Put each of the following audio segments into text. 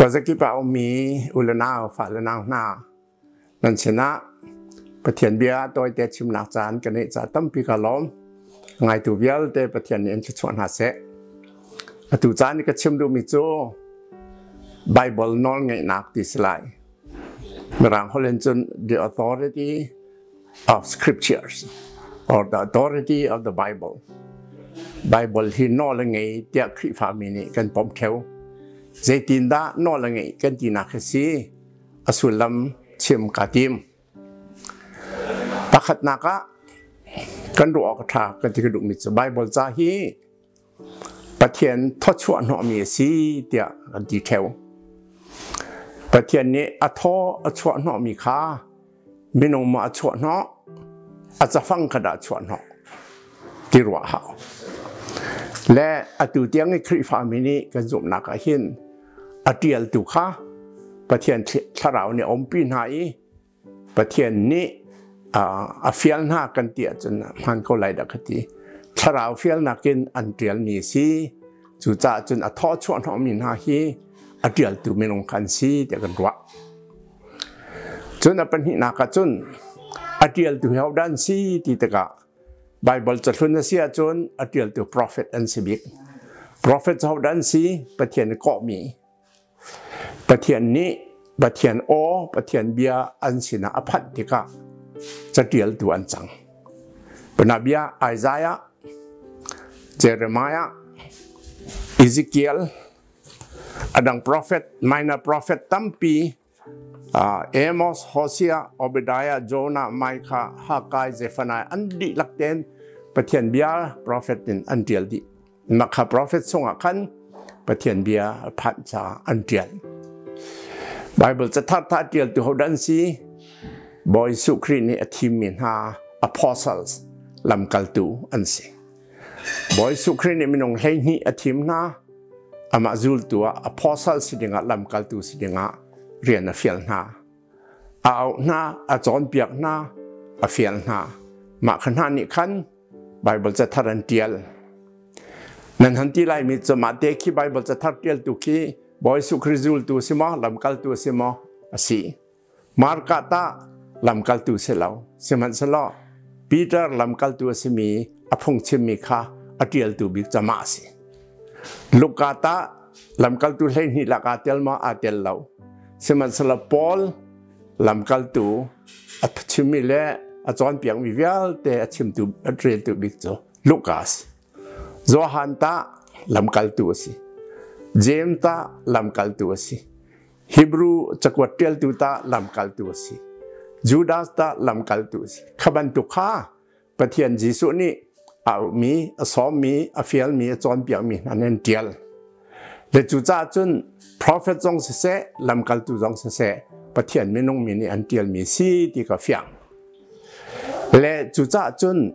Khuazakip ah ummi u le nau, fa le nau hna, nan sinah Pathian bia tawite chimnak caan ka neih caah tampi ka lawm. Ngaitu vialte Pathian nih in thluachuah hna seh. Atu caan i ka chim duhmi cu Bible nawlngeihnak ti si lai. Mirang holh in cun the authority of scriptures or the authority of the Bible. Bible hi nawl a ngei tiah Khrihfami nih kan pom theo. Zeitindah nawl a ngeih kan tinak hi si a sullam chim ka tim. Pakhatnak ah kan ruah awk a ṭha kan ti ka duhmi cu Bible ca hi Pathian thawchuah hnawhmi a si tiah kan ti theo. Pathian nih a thaw a chuah hnawhmi kha minung maw a chuah hnawh, a cafang kha dah a chuah hnawh ti ruah hau. Le atu tiang i Khrihfami nih kan zumhnak ah hin a ṭialtu kha Pathian thlarau nih a umpi hna i Pathian nih a fial hna kan ti ahcun hmaan ko lai dah ka ti. Thlarau fialnak in an ṭialmi a si. Cucaah cun a thaw chuah hnawhmi hna hi a ṭialtu minung kha an si tiah kan ruah. Cun a pahnihnak ah cun a ṭialtu hi hodah an si ti tikah Baibal cahlun a si ahcun a ṭialtu profet an si bik. Profet cu hodah an si? Pathian i kawhmi. Pathian nih Pathian aw, Pathian bia an sinah a phanh tikah catialtu an cang. Panabia Isaiah, Jeremiah, Ezekiel, adang prophet, minor prophet tampi Amos, Hosea, Obadiah, Jonah, Micah, Haggai, Zephaniah an dihlak tein Pathian bia prophet in an tial dih. Makha prophet chungah khan Pathian bia a phanh caah an ṭial. Bible cathar tha ṭialtu hodah an si? Bawi Jesuh Khrih nih a thimmi hna apostles lamkaltu an si. Bawi Jesuh Khrih nih minung 12 a thim hna. Amah zultu ah apostle si dingah lamkaltu si dingah rian a fial hna. A auh hna, a cawnpiak hna, a fial hna. Mah kha hna nih khan Bible cathar an ṭial. Nan han ti laimi cu mah te khi Bible cathar ṭialtu khi Bawi Jesuh Khrih zultu si maw, lamkaltu si maw? A si. Marka tah lamkaltu si lo. Sihmanhsehlaw Peter lamkaltu a simi a phungchimmi kha a ṭialtu bik cu amah a si. Luka tah lamkaltu 12 lak aa tel maw? Aa tel lo. Sihmanhsehlaw Paul lamkaltu a chimmi le a cawnpiakmi vialte a chimtu a reltu bik cu Luka a si. Johan tah lamkaltu a si. Jeim tah lamkaltu a si. Hebrew cakuat ṭialtu tah lamkaltu a si. Judas tah lamkaltu a si. Kha bantuk kha Pathian Jesuh nih a auhmi, a sawmmi, a fialmi, a cawnpiakmi hna nih an ṭial. Le cucaah cun profet zong siseh, lamkaltu zong siseh, Pathian minung mi nih an ṭialmi si ti ka fiang. Le cucaah cun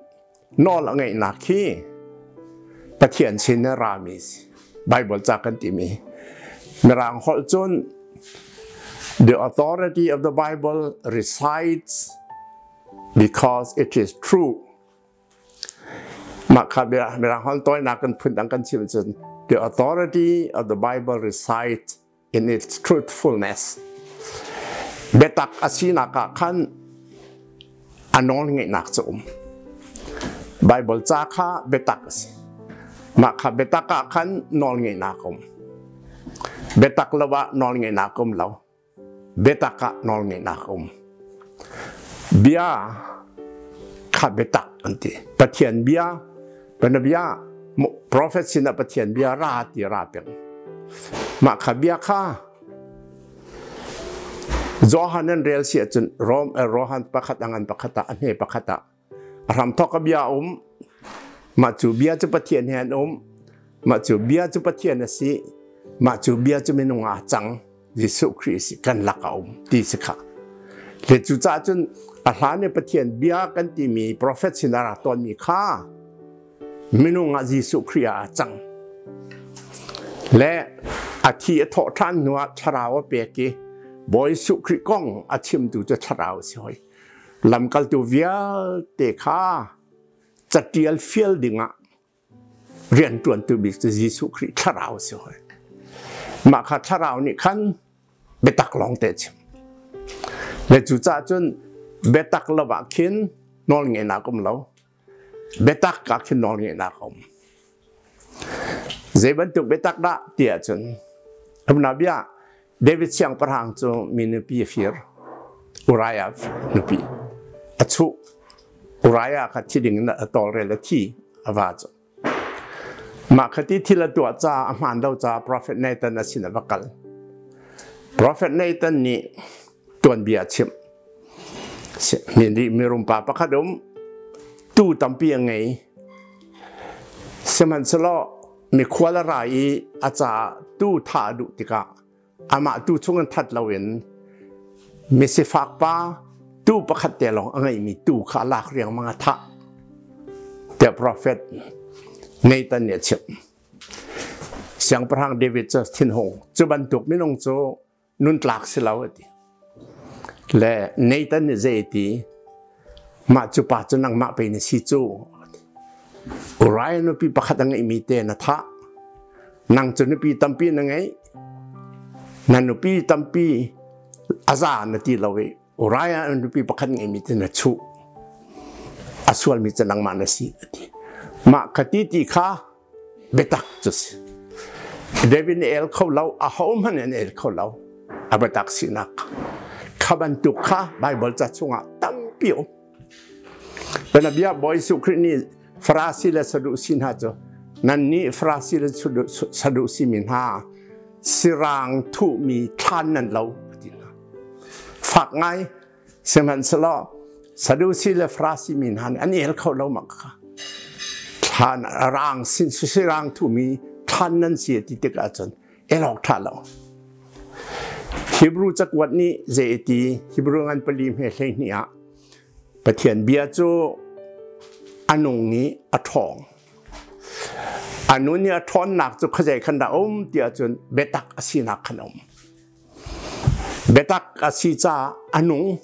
nawl a ngeihnak hi Pathian sin a rami si. Bible ca kan timi. Mirang holh cun the authority of the Bible resides because it is true. Mah kha mirang holh tawinak kan phun dang kan chim cun the authority of the Bible resides in its truthfulness. Biatak a sinak ah khan a nawl ngeihnak cu um. Bible ca kha biatak a si. Mah kha biatak ah khan nawl ngeihnak um. Biatak lo ah nawl ngeihnak um lo. Biatak ah nawlngeihnak a um. Bia kha biatak an ti. Pathian bia, bia prophet sinah Pathian bia ra ti ra peng. Mah kha bia kha Johan an rel si ahcun Rom Rohan pakhat a ngan pakhat ah a hme pakhat ah a hramthawk a bia a um. Mah cu bia cu Pathian he an um. Mah cu bia cu Pathian a si. Mah cu bia cu minung ah a cang. Jesuh Khrih si kan lak a um ti si kha. Le cucaah cun a hlan i Pathian bia kan timi profet sin a rak tawnmi kha minung ah Jesuh Khrih ah a cang. Le a thi a thawh ṭhan hnuah thlarau a pek i Bawi Jesuh Khrih kong a chimtu cu thlarau a si hoi. Lamkaltu vialte kha catial fial dingah rianṭuantu bik cu Jesuh Khrih thlarau a si hoi. Mah kha thlarau nih khan biatak lawng te chim. Le cucaah cun biatak lo ah khin nawl ngeihnak um lo. Biatak ah khin nawl ngeihnak um. Zei bantuk biatak dah ti ahcun bia David siangpahrang cu mi nupi a fir. Uriah nupi a chuh. Uriah kha thi ding in a tawlrel a thi a va cu. Mah khati thil a tuah caah a hmaan lo caah Prophet Nathan a sin a va kal. Prophet Nathan nih tuanbia a chimh. Mi mirum pa pakhat um tuu tampi a ngei. Sihmanhsehlaw mikhual a ra i a caah tuu thah a duh tikah amah tuu chung in that loin misifak pa tuu pakhat te lawng a ngeihmi tuu kha a lak riangmang a thah tiah profet Nathan nih a chimh. Siangpahrang David cu thinhung cu bantuk minung cu nun tlak si lo a ti. Le Nathan nih zei a ti? Mah cu pa cu nangmah pei na si cu. Uriah nupi pakhat a ngeihmi te na thah. Nang cu nupi tampi na ngeih. Na nupi tampi a za na ti lo i Uriah nupi pakhat ngeihmi te na chuh. A sualmi cu nangmah na si a ti. Mah ka ti ti kha biatak cu si. David nih el kho lo, ahohmanh an el kho lo. A biatak sinak. Kha bantuk kha Bible ca chungah tampi um. Bianabia Bawi Jesuh Khrih nih Farasi le Sadusi hna cu nan nih Farasi le Sadusi mi hna sirang thuhmi thlan nan lo ti hna. Fak ngai Sihmanhsehlaw Sadusi le Farasi mi hna nih an el kho lo mak kha. Thlan rang sin sirang thumi thlan nan si ti tik ahcun el awk ṭha lo. Hebrew cakuat nih zei ti Hebrew ngan pali hme 12 ah Pathian bia cu a nung i a ṭhawng. A nun i a ṭhawnnak cu khuazei khan dah um ti ahcun biatak a sinak khan um. Biatak a si caah a nung.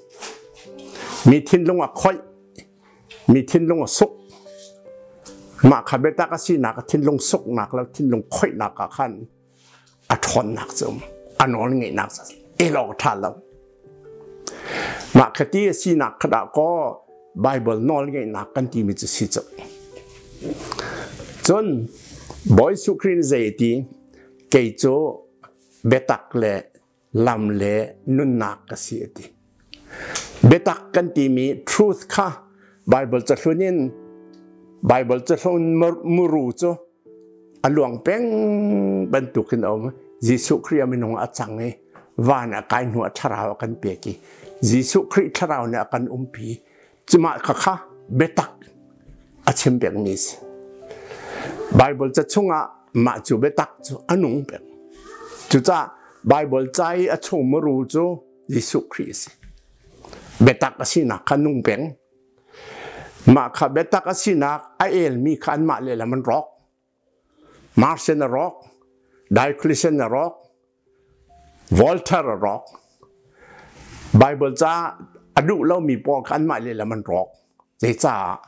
Mi thinlung a khoih. Mi thinlung a suk. Mah kha biatak a sinak a thinlung suknak le thinlung khoihnak ah khan a ṭhawnnak cu um. A nawl ngeihnak cu el awk ṭha lo. Mah kha ti a sinak kha dah kaw Bible nawl ngeihnak kan timi cu si cu. Cun Bawi Jesuh Khrih nih zei a ti? Kei cu biatak le lam le nunnak ka si a ti. Biatak kan timi truth kha Bible cahlun in Bible cahlun muru cu a luang peng bantukin a um. Jesuh Khrih a minung a cang i van a kai hnu ah thlarau a kan pek i Jesuh Khrih thlarau nih a kan umpi. Cumah kha kha biatak a chim pengmi si. Bible ca chungah mah cu biatak cu a nung peng. Cucaah Bible ca i a chung muru cu Jesuh Khrih a si. Biatak a sinak kha nung peng. Mah kha biatak a sinak a elmi kha anmah lehlam an rawk. Martian a rawk, Diocletian a rawk, Voltaire a rawk. Bible ca a duh lomi pawl kha anmah lehlam an rawk. Zeicah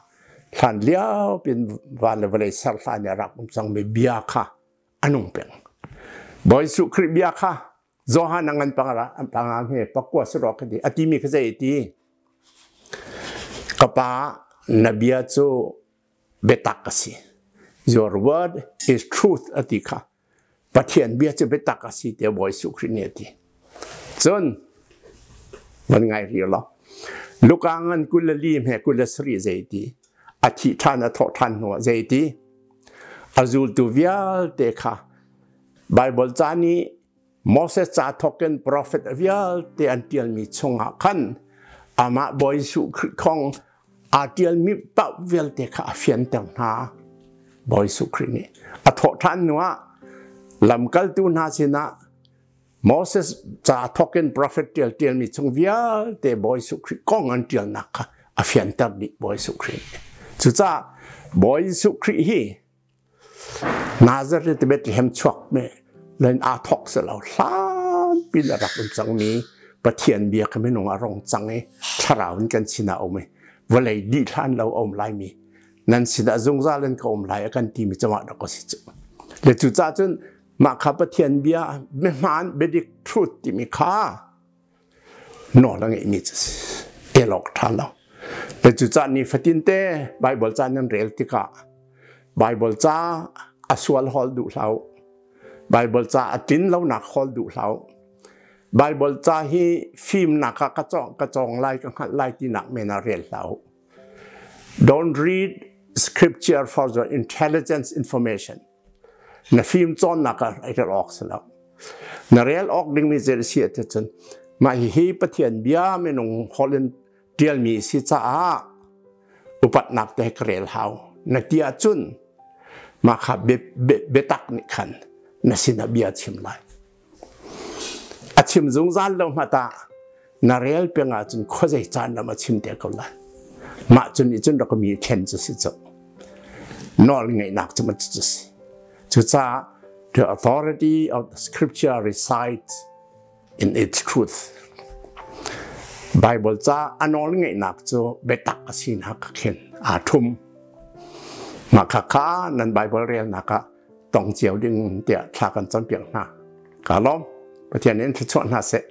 hlan lio pin van le vawlei ser hlan i a rak um cangmi bia kha a nung peng. Bawi Jesuh Khrih bia kha Johan a ngan pangara an panga he pakua sarok ka ti a timi kha zei ti ka pa na bia cu biatak a si. Your word is truth a ti kha. Pathian bia cu biatak a si tiah Bawi Jesuh Khrih nih a ti. Cun van ngai rih law Luka ngan 24 hme 27 zei ti a thih ṭhan a thawh ṭhan hnuah zei ti a zultu vialte kha Bible ca nih Moses ca thawkin profet vialte an ṭialmi chungah khan amah Bawi Jesuh Khrih kong aa ṭialmi paoh vialte kha a fianter hna. Bawi Jesuh Khrih nih a thawh ṭhan hnuah lamkaltu hna sinah Moses ca thawkin profet ṭial ṭialmi chung vialte Bawi Jesuh Khrih kong an ṭialnak kha a fianter dih Bawi Jesuh Khrih nih. Cucaah Bawi Jesuh Khrih hi Nazareth Bethlehem chuak me len aa thawk si lo hlan pin a rak um cangmi Pathian bia kha minung a rong cang i thlarau in kan sinah um i vawlei dih hlan lo a um laimi nan sinah zungzal in ka um lai a kan timi cungah dak a si cu. Le cucaah cun Mah kha Pathian bia biahmaan biadik truth timi kha nawl a ngeihmi cu si. El awk ṭha lo. Le cucaah nifatin te Bible ca nan rel tikah Bible ca a sual hawl duh hlah u. Bible ca a tlin lonak hawl duh hlah u. Bible ca hi fimnak ah ka cawng ka cawng lai ka hngalh lai tinak men ah rel hlah u. Don't read scripture for the intelligence information. Na fim cawnnak ah rel awk si lo. Na rel awk dingmi zei si ah cun mah hihi Pathian bia minung holh in ṭialmi si caah upatnak te ka rel hau. Na ti ahcun mah kha biatak nih khan na sinah bia chim lai. A chim zungzal lo hmanh ah na rel peng ahcun khuazei caan ram a chim te ko lai. Mah cun nih cun rak mi thlen cu si cu. Nawl ngeihnak cu ma cu si. Cucaah the authority of the scripture resides in its truth. Bible ca a nawl ngeihnak cu biatak a sinak khin aa ṭhum. Mah khakha nan Bible relnak ah tong cio ding tiah thla kan campiak hna. Ka lawm. Pathian in thluachuah hna seh.